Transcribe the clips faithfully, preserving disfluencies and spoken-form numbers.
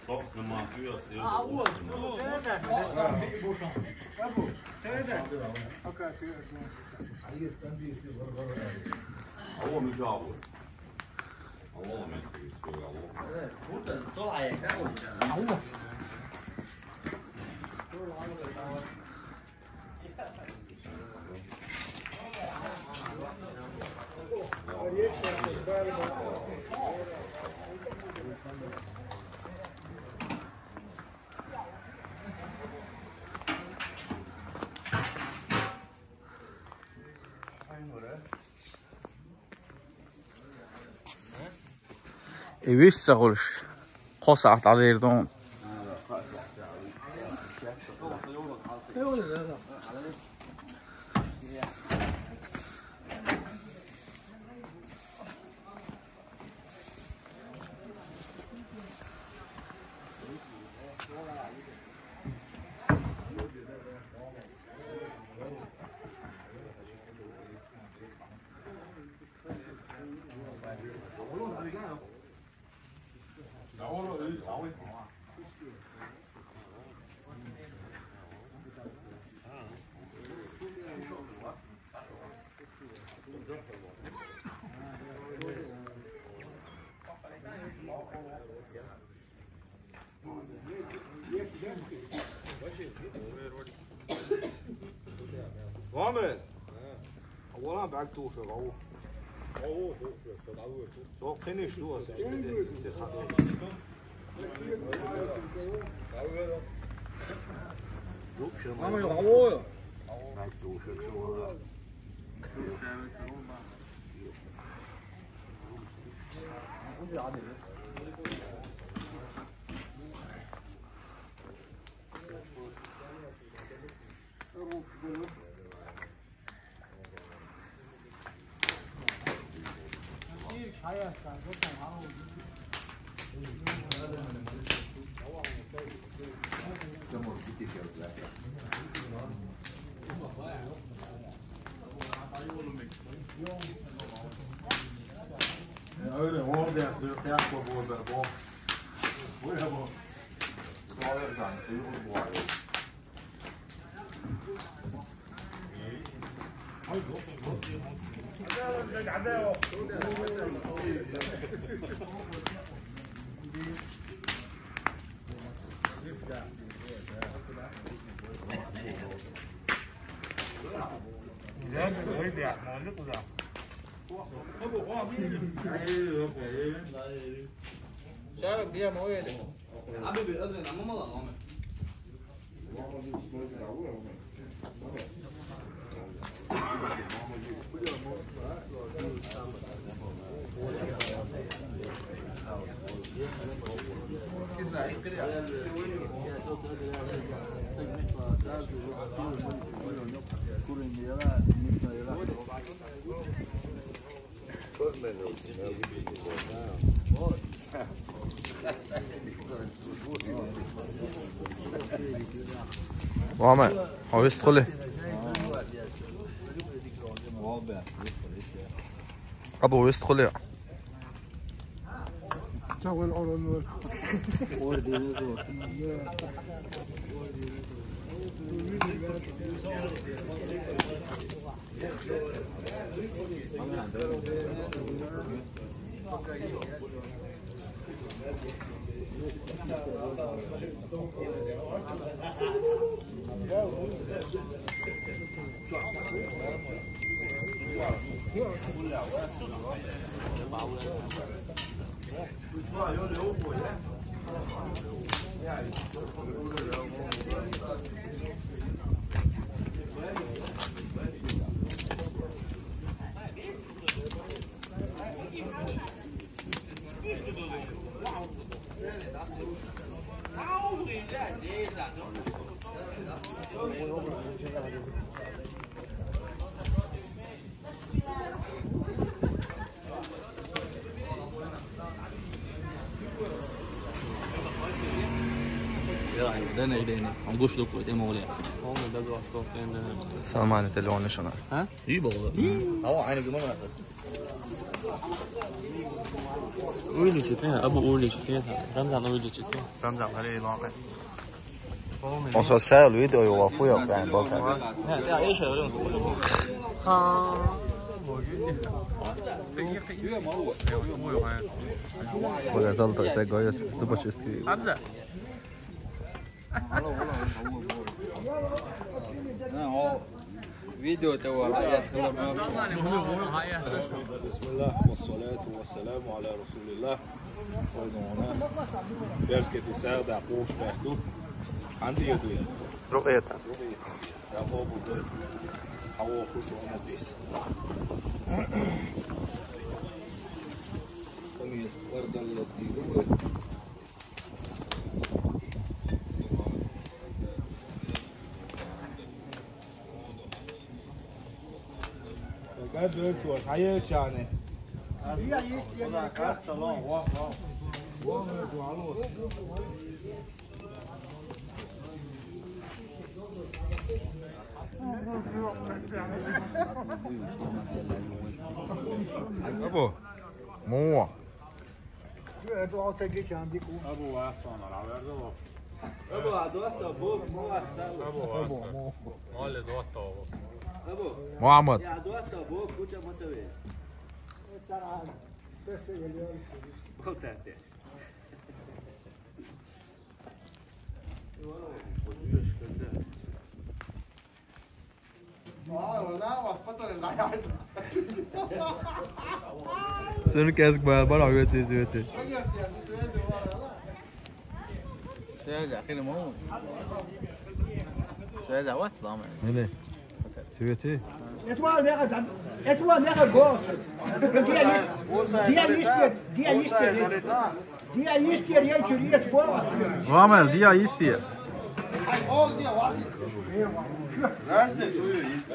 Sokst du mal Tür, ist irgendwo. Ah, Urs, du, der, der, der, der, der, der. Okay, okay, okay. Hallo, Michael. Hallo, Mensch, du bist so, hallo. Hallo. Эвис сагулш. Хос ахталердон. Ramen. Olam bak tuşu, avu. Avu, tuşu, avu. Çok teniş, du hast. Ramen, avu. Bak tuşu, avu. Ja, öyle, orada yaptı, yapma bu orada, bu. Bu ya bu. Bu arada, bu arada. Şöyle bir yere mi, o yere mi? Abi, bir ödün ama mı lan, oğlum? Mohamed, har vi stråle? Abu, har vi stråle? Dene, dene. On kuş lukku, deme oluyor. Olmadı, da dostum, sen dene. Salmane telefonu şuna. Ha? İyi baba. Ama aynı gün olmadı. Öyle çıktı ya, bu öyle çıktı ya. Ramzan öyle çıktı. Ramzan, hadi lan. Olmadı. O sosyal video yok, bu yok yani, bak. Ha, ya, iyi şey, öyle olsun. Ha. Böyle salata, sen koyuyorsun. Zıbaşısı. Abla. Ha, o video te var. بسم الله والصلاة والسلام على رسول الله. Belki bir saat daha koş bekliyor. Hangi yedi? Ruqyeta. Ruqyeta. Ya o bu. Hava hoş olmadı. Tamam, var da. Abo, mua. Abo, var sonra, haberde o. Abo, ado ata bu, mua. Abo, var sonra. Male, do ata o. Abo. Muhammed. Ya, do ata bu, kuća masa ve. Otate. Sen kes bar bar abi, öte, öte. Söyle, akıllı mı olmuş? Söyle, what? Tamam. Ne ne? Söyle. Etwa ne kadar? Etwa ne kadar? Diye işte, diye işte. Dia isti jer ja ću riječ povlasno. Vamel, dia isti je. Razne su ju isti.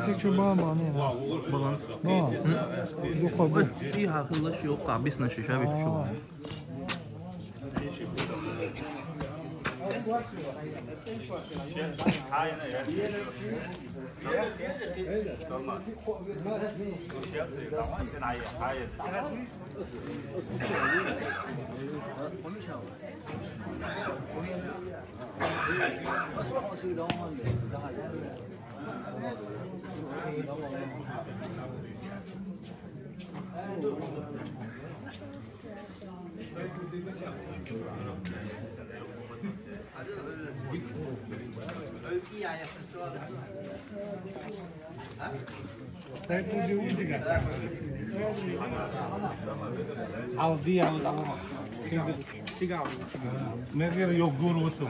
Sen çok bana bana ne? Bana. No. Yok abi. Ti haklı şey yok abi. Biz ne şişe biz şu. Al dia, al dia. Negeri yok, guru otu.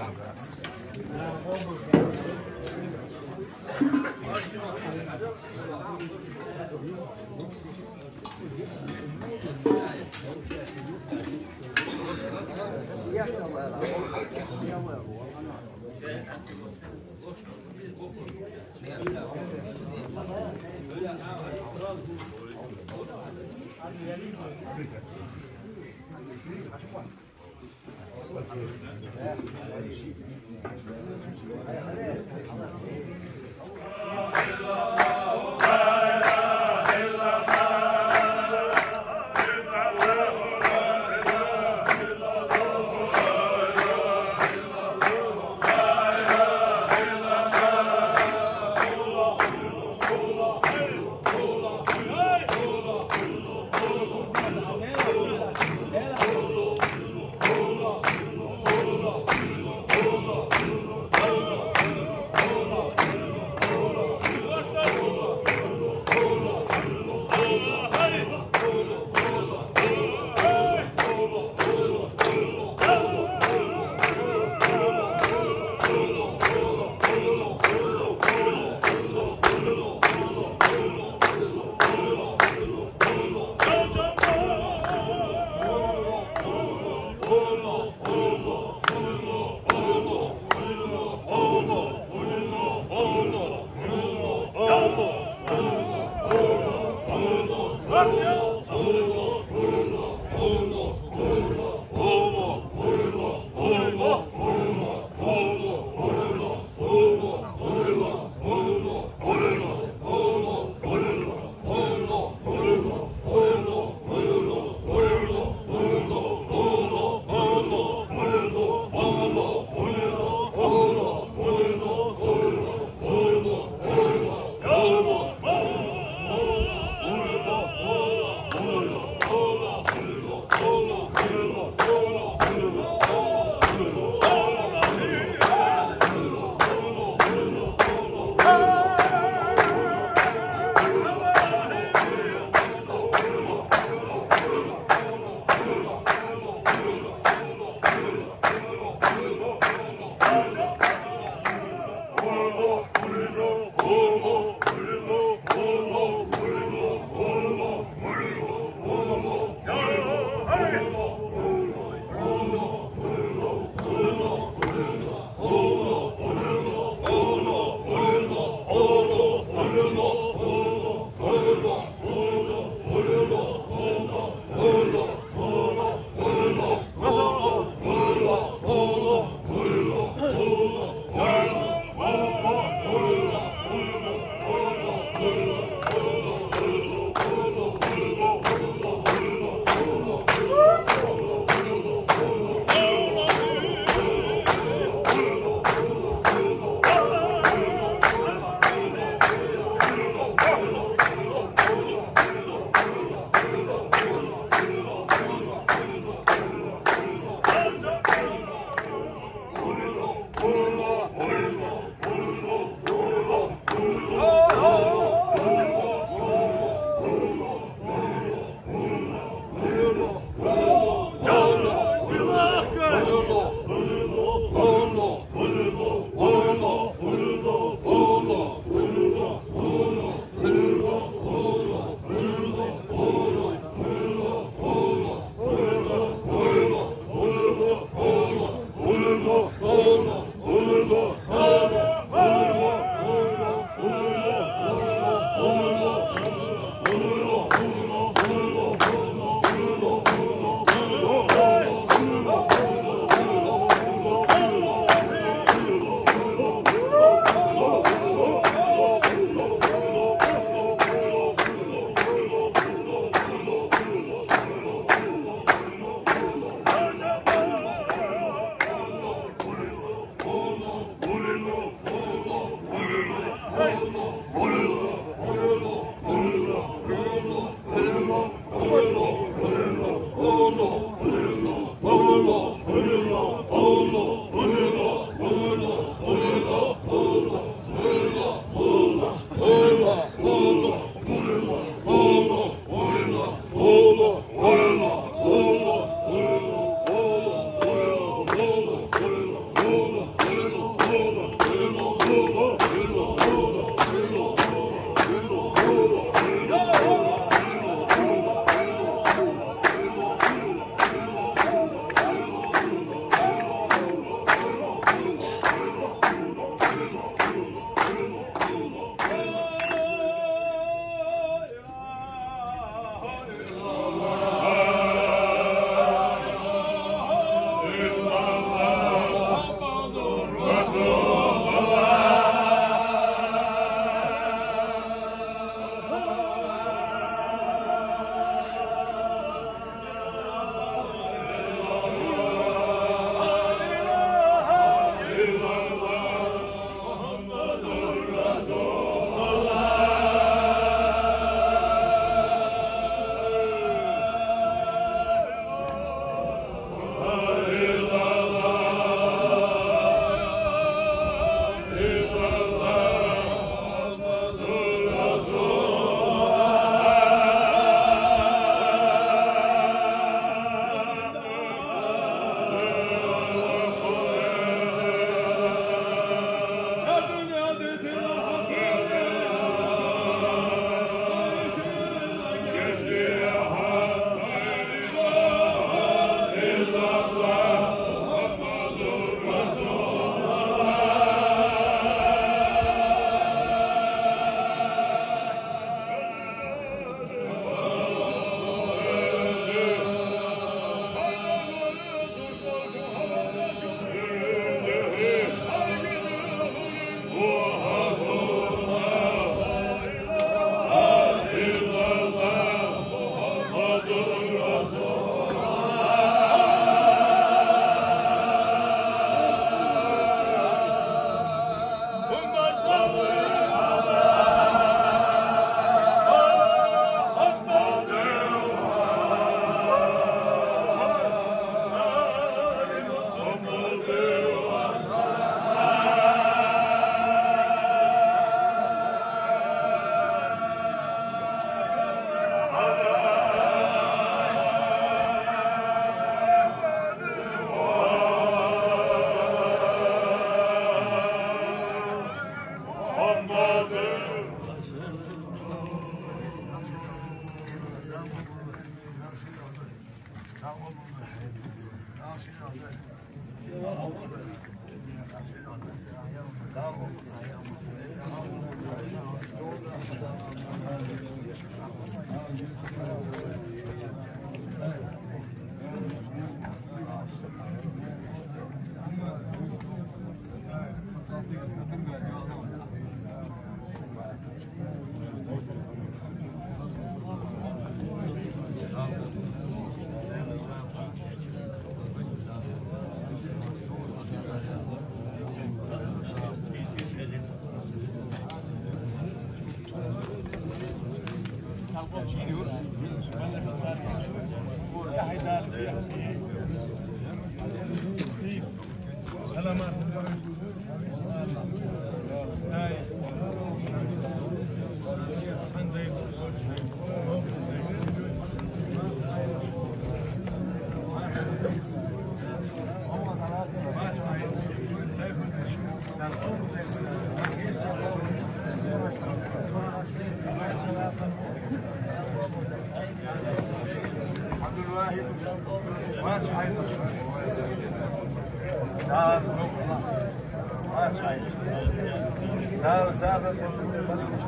Dal sabır,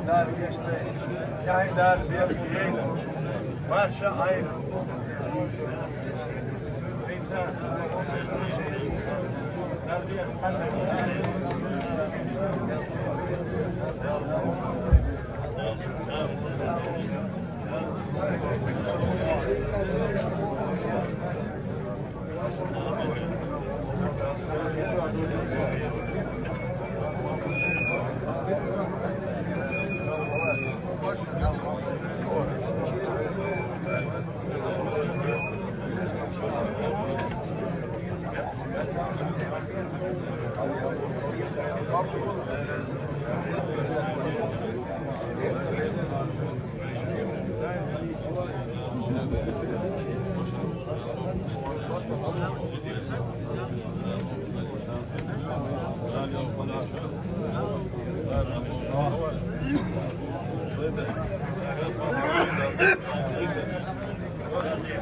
dal geçti. Yay dal bir yayla. Marşa ayrı.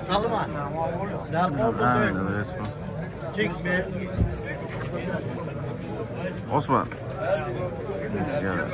Salma. Aynen, resmen. Çekme. Osman. Sigara.